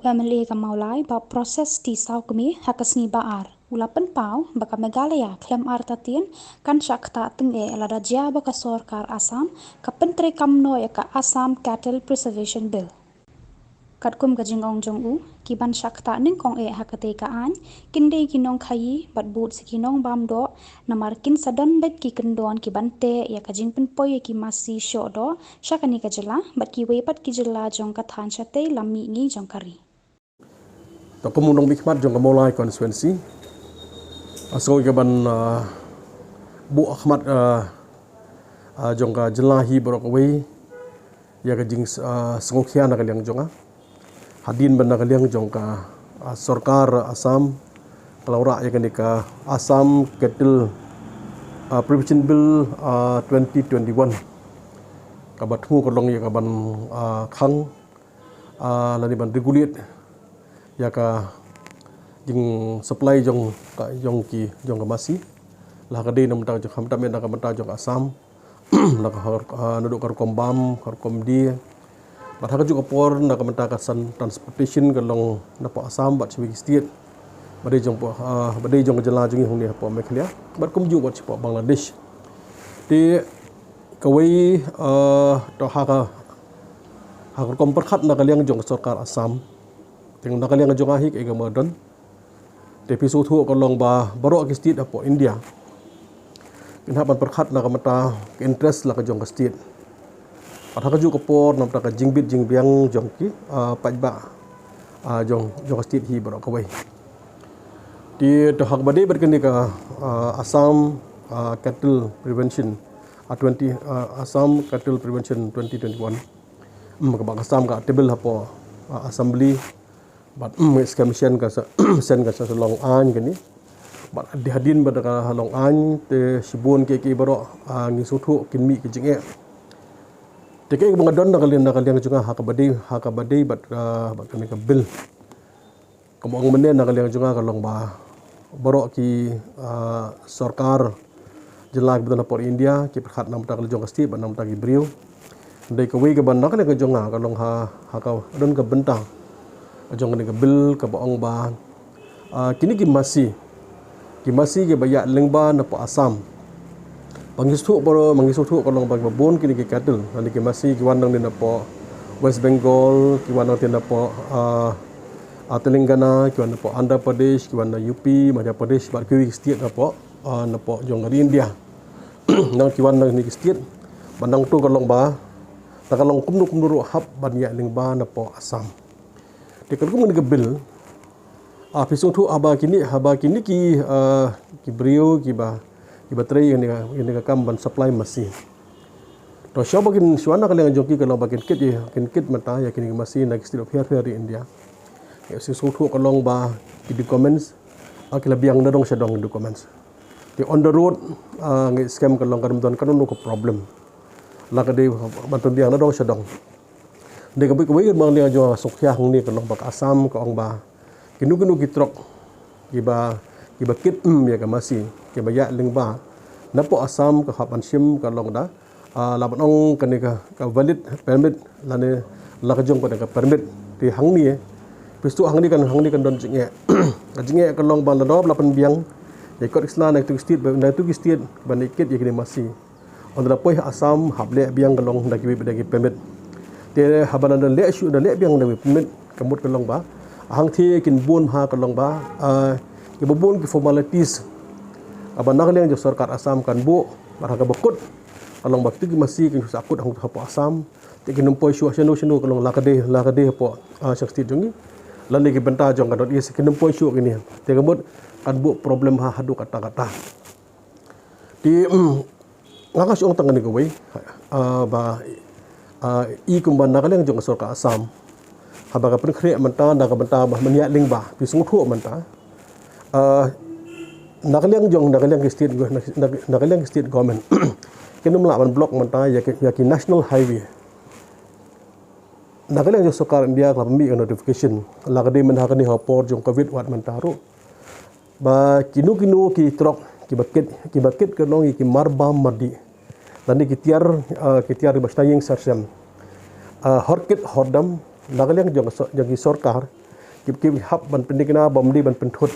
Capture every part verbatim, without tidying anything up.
U MLA ka Mawlai ba proses ti saw kmie ha ka sngi ba ar u la pynpaw ba ka Meghalaya khlem artatien kan shah ktah tyngeh lada jia ba ka sorkar Assam ka pyntreikam noh ïa ka Assam Cattle Preservation Bill. Katkum ka jingong jong u, ki ban shah ktah nyngkong eh ha katei ka aiñ kin dei ki nongkhaii bad bud sa ki nongbam doh, namar kin sa don beit ki kyndon ki ban teh ïa ka jingpynpoi ïa ki masi shoh doh sha kane ka jylla bad kiwei pat ki jylla jong ka thaiñ shatei lam mihngi jong ka ri. To kum u nongmihkhmat jong ka Mawlai constituency, nga sngew ïa ka ban, ah, buh khmat, ah, ah, jong ka jylla hi baroh kawei ïa ka jing, ah, sngewkhia na ka liang jong nga. Hadien ba na ka liang jong ka, ah, sorkar Assam ka la wanrah ïa kane ka Assam Cattle, ah, Prevention Bill, ah, twenty twenty-one. Kaba thmu ka long ïa ka ban, ah, khang, ah, lane ban regulate ïa ka jing supply jong ka, jong ki, jong ka masi. La ka dei na ka bynta jong, khamtam na ka bynta jong Assam, na ka, ah, naduh ka rukom bam, ka rukom die. Bad ha kajuh ka por na ka bynta ka san transportation ka long napoh Assam bad sha kiwei ki state ba dei jong, ah, ba dei jong ka jylla jong ngi hangne hapoh Meghalaya bad kumjuh bad shapoh Bangladesh. Te kawei, ah, to ha ka, ha ka rukom pyrkhat na ka liang jong ka sorkar Assam, te na ka liang jong nga hi kaei kaba don. Te phi sngewthuh ka long ba baroh ki state hapoh India kin hap ban pyrkhat na ka bynta ka interest la ka jong ka state. Bad ha kajuh ka por na ka bynta ka jingbit jingbiang jong ki, ah, paidbah, ah, jong, jong ka state hi baroh kawei. Te to ha kaba dei bad kane ka, ah, Assam, ah, Cattle Prevention, ah, twenty, ah, Assam Cattle Prevention twenty twenty-one. Hmm, kaba ka Assam ka table hapoh, ah, assembly. Bad, mm, skhem shen ka sa, shen ka sa long aiñ kane. Bad hadien ba da ka long aiñ te shibun ki, ki baroh, ah, ngi sngewthuh kin mih ki jingeh. Te kaei kaba nga don na ka liang, na ka liang jong nga ha kaba dei, ha kaba dei bad, ah, bad kane ka bill. Kaba ong mynne na ka liang jong nga ka long ba baroh ki, ah, sorkar jylla kiba don hapoh India ki pyrkhat na ka bynta ka la jong ka state bad na ka bynta ki briew. Dei kawei kaba na ka liang ka jong nga ka long ha, ha ka don ka bynta ka jong kane ka bill kaba ong ba, ah, kine ki masi, ki masi kiba ïaid lyngba napoh Assam. Ba ngi sngewthuh baroh, ba ngi sngewthuh ka long ba kiba bun kine ki cattle, lane ki masi ki wan nangne napoh West Bengal, ki wan nangne napoh, ah, ah, Telangana, ki wan napoh Andhra Pradesh, ki wan na U P, Madhya Pradesh, bad kiwei ki state napoh, ah, napoh jong ka ri India. Nang ki wan nangne ki state, ba nangta ka long ba, ta ka long kumno kumno ruh hap ban ïaid lyngba napoh Assam. Te ka kum kane ka bill, ah, phi sngewthuh haba kine, haba kine ki, ah, ki briew kiba, kiba trei ïa kane ka, ïa kane ka kam ban supply masi. To shuwa ba kin, shuwa na ka liang jong ki ka long ba kin kit ïa, kin kit mynta ïa kine ki masi na ki state bapher bapher ha ri India. Ngi sngewthuh ka long ba ki documents, ah, ki la biang nadong shadong documents. Te on the road, ah, ngi skhem ka long kam don kano kano ka problem. La ka dei ban pynbiang nadong shadong. Dei kawei, kawei kaba nga sngewkhia hangne ka long ba ka Assam ka ong ba kino kino ki trok kiba, kiba kit, mm, ïa ka masi, kiba ïaid lyngba napoh Assam ka hap ban shim ka long da, ah, la ban ong kane ka, ka valid permit lane la ka jong kane ka permit. Te hangne, phi sngewthuh hangne kan, hangne kan don jingeh. Ka jingeh ka long ba la dep la pynbiang ïa ki kot ki sla na kitu ki state, na kitu ki state ban ïa kit ïa kine masi. Ynda la poi ha Assam hap leh biang ka long da kiwei pat de ki permit. Te haba la leh shuh, la leh biang da kiwei permit, ka mut ka long ba hangthie kin bun ha ka long ba, ah, kiba bun ki formalities kaba na ka liang jong sorkar Assam kan buh, bad ha kaba kut ka long ba kitu ki masi kin shu kut hangto hapoh Assam. Te kin ym poi shuh shano shano ka long la ka dei, la ka dei hapoh, ah, sha ka state jong ngi, lane ki bynta jong ka North East, kin ym poi shuh kine. Te ka mut kan buh problem ha haduh katta katta. Te, mm, nga ka shu ong tang kane kawei, ah, ba, ah, i kumba na ka liang jong ka sorkar Assam, haba ka pynkhreh mynta na ka bynta ba ban ïaid lyngba, phi sngewthuh mynta, ah, na ka liang jong, na ka liang ki state, na, na, na ka liang ki state government kin ym lah ban block mynta ïa ki, ïa ki national highway. Na ka liang jong sorkar India ka la pynmih ka notification, la ka dei mynta ha kane ha por jong covid wat mynta ruh, ba kino kino ki trok kiba kit, kiba kit ka long ïa ki marbam mardih, lane ki tiar, ah, ki tiar kiba shna ïing sar sem, ah, hor kit hor dam, na ka liang jong, jong ki sorkar ki, ki hap ban pynthikna ba ym dei ban pynthut.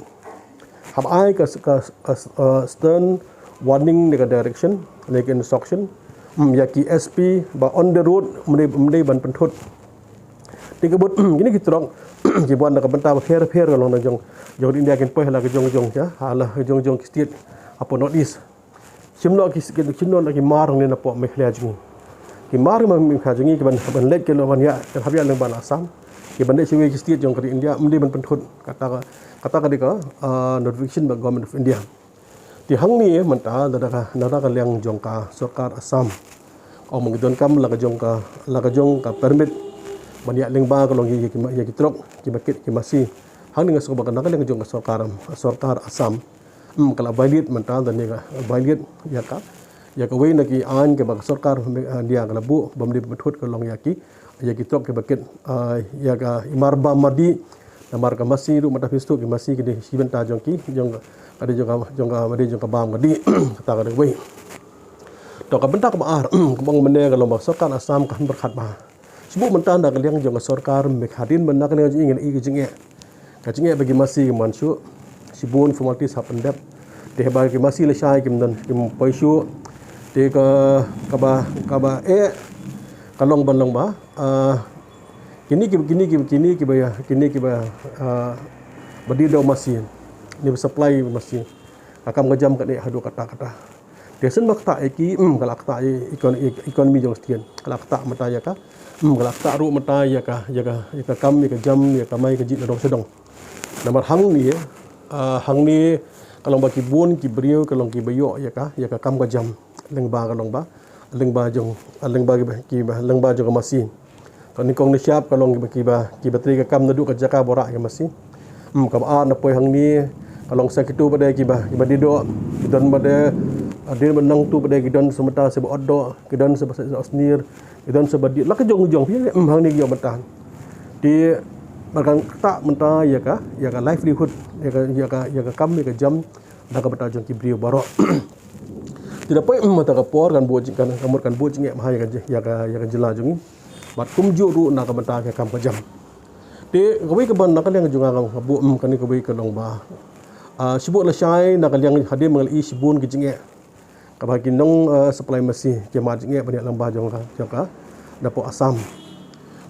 Hap ai ka, ka, ka, uh, stern warning ne ka direction ne ka instruction, mm, ïa ki S P ba on the road ym dei, ym dei ban pynthut. Te ka bud kine ki trok ki wan na ka bynta bapher bapher ka long na jong, jong India, kin poi ha la ka jong jong, ïa, ha la ka jong jong ki state hapoh North East. Shim noh ki, shim noh ki mar ne napoh Meghalaya jong ngi. Ki mar ma Meghalaya jong ngi ki ban, ban leit ki long ban ïa, ki hap ïa lyngba na Assam. Ki ban leit sha kiwei ki state jong ka ri India ym dei ban pynthut. Kata ka, kata ka dei ka, ah, notification ba Government of India. Te hangne mynta lada ka, lada ka liang jong ka sorkar Assam, ong ba ki donkam la ka jong ka, la ka jong ka permit ban ïa lyngba ka long ïa ki, ïa ki trok kiba kit ki masi. Hangne nga sngew ba na ka liang jong ka sorkar, sorkar Assam, mm, ka la violate mynta, da ne ka violate ïa ka, ïa kawei na ki aiñ kaba ka sorkar, eh, India ka la buh, ba ym dei pynthut ka long ïa ki, ïa ki trok kiba kit, eh, ïa ka i mar bam mar dih, namar ka masi ruh mynta phi sngewthuh ki masi ki dei shi bynta jong ki, jong ka, ka dei jong ka, jong ka, ka dei jong ka bam ka dih, kata ka dei kawei. To ka bynta kaba ar, kaba ong mynne ka long ba ka sorkar Assam kam pyrkhat bha. Shu buh mynta na ka liang jong ka sorkar Meghalaya, hadien ba na ka liang jong ngi ngi i ka jingeh. Ka jingeh ba ki masi ki man shuh, shibun formalities hap pyndep. Te haba ki masi lashai kim don, kim poi shuh. Te ka, kaba, kaba eh, ka long ban long ba, ah, kine ki, kine ki, kine kiba, kine kiba, ah, ba dih da u masi, ne ba supply masi, ka kam ka jam kan eh haduh katta katta. Te shen ba ktah ïa ki, mm, ka la ktah ïa econ-, econ-, economy jong state. Ka la ktah mynta ïa ka, mm, ka la ktah ruh mynta ïa ka, ïa ka, ïa ka kam, ïa ka jam, ïa ka kamai kajih na dong sha dong. Namar hangne, ah, hangne ka long ba ki bun ki briew ka long kiba ïoh ïa ka, ïa ka kam ka jam lyngba ka long ba, lyngba jong, lyngba kiba, kiba, lyngba jong ka masi. To nyngkong nyngshap ka long kiba, kiba, kiba trei ka kam naduh ka jaka ba wanrah ïa ka masi. Hmm, kaba ar na poi hangne ka long sa kito pat de kiba, kiba dih doh, ki don pat de, ah, dien ba nangto pat de ki don sa mynta sa ba ot doh, ki don sa ba sa, sa snier, ki don sa ba dih la ka jong jong phi, hmm, hangne ki ïoh mynta. Te ba kan ktah mynta ïa ka, ïa ka livelihood, ïa ka, ïa ka, ïa ka kam, ïa ka jam da ka bynta jong ki briew baroh. Te da poi, hmm, mynta ka por kan buh jing, kan, kan mut kan buh jingeh bha ïa ka, ïa ka, ïa ka jylla jong ngi. Bad kumjuh ruh na ka bynta ka kam ka jam. Te kawei kaba na ka liang jong nga ka buh, hmm, kane kawei ka long ba, ah, shibun lashai na ka liang hadien ba nga la i shibun ki jingeh kaba ki nong, ah, supply masi ki mad jingeh ban ïa lyngba jong ka, jong ka napoh Assam.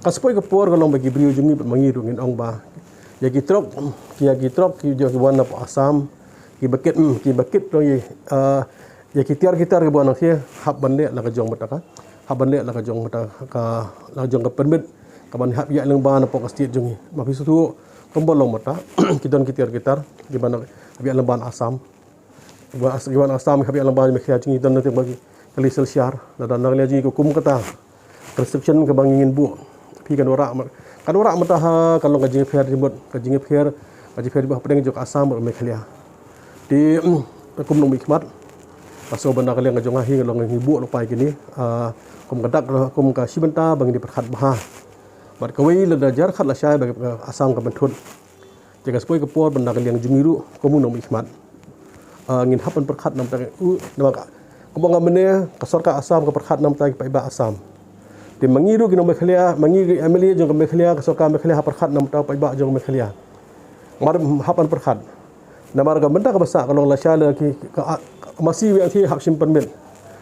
Ka sa poi ka por ka long ba ki briew jong ngi bad ma ngi ruh ngin ong ba ïa ki trok, ïa ki trok ki jong ki wan napoh Assam, kiba kit, hmm, kiba kit ruh ïa, ah, ïa ki tiar ki tar kiba wan nangta hap ban leh la ka jong mynta ka, hap ban leh la ka jong mynta ka, la ka jong ka permit kaban hap ïa lyngba napoh ka state jong ngi. Ma phi sngewthuh kumba long mynta ki don ki tiar ki tar kiban hap ïa lyngba na Assam. Ba As-, kiban Assam hap ïa lyngba Meghalaya jong ngi don na te ba ki kali sel shiar, lada na ka liang jong ngi ka kum kata. Restriction kaba ngi ngin buh. Phi kan wanrah ma-, kan wanrah mynta ha ka long ka jingïapher jingmut, ka jingïapher, ka jingïapher jingmut hapdeng jong ka Assam bad Meghalaya. Te, mm, kum nongmihkhmat, ka sngewbha na ka liang ka jong nga hi nga long ngi buh lypa ïa kine, ah, kum ka dak, kum ka shi bynta ba ngin ïa pyrkhat bha. Bad kawei lada jar khat lashai ba ka Assam ka pynthut. Te ka sa poi ka por ba na ka liang jong ngi ruh kum u nongmihkhmat, ah, ngin hap ban pyrkhat na ka bynta u, namar ka, kumba nga mynne ka sorkar Assam ka pyrkhat na ka bynta ki paidbah Assam. Te ma ngi ruh ki nong Meghalaya, ma ngi ki M L A jong ka Meghalaya, ka sorkar Meghalaya hap pyrkhat na ka bynta u paidbah jong ka Meghalaya. Mar hap ban pyrkhat. Namar ka bynta kaba sah ka long lashai la ki, ka, ka masi wiang ki hap shim permit.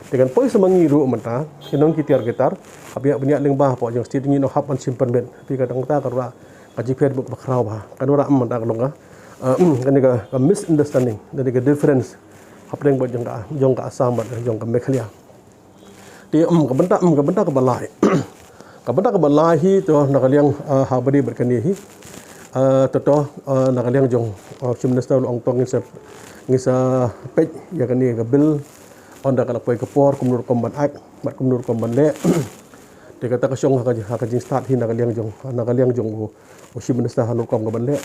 Te kan poi sa ma ngi ruh mynta ki nong ki tiar ki tar hap ïa ban ïa lyngba hapoh jong state, ngi nong hap ban shim permit. Te ka dang ta ka ruh ka jingpher buk ba khraw bha. Kan wanrah mynta ka long ka, ah, kane ka, ka misunderstanding, kane ka difference hapdeng bad jong ka, jong ka Assam bad jong ka Meghalaya. Te, em, ka bynta, em, ka bynta kaba lai. Ka bynta kaba lai hi to na ka liang, ah, ha ba dei bad kane hi. Ah, to, to, ah, na ka liang jong, ah, Chief Minister u la ong to ngin sa, ngin sa peit ïa kane ka bill. Ynda ka la poi ka por kumno rukom ban act bad kumno rukom ban leh. Te kata ka shong ha ka, ha ka jingstad hi na ka liang jong, na ka liang jong u, u Chief Minister ha rukom ka ban leh.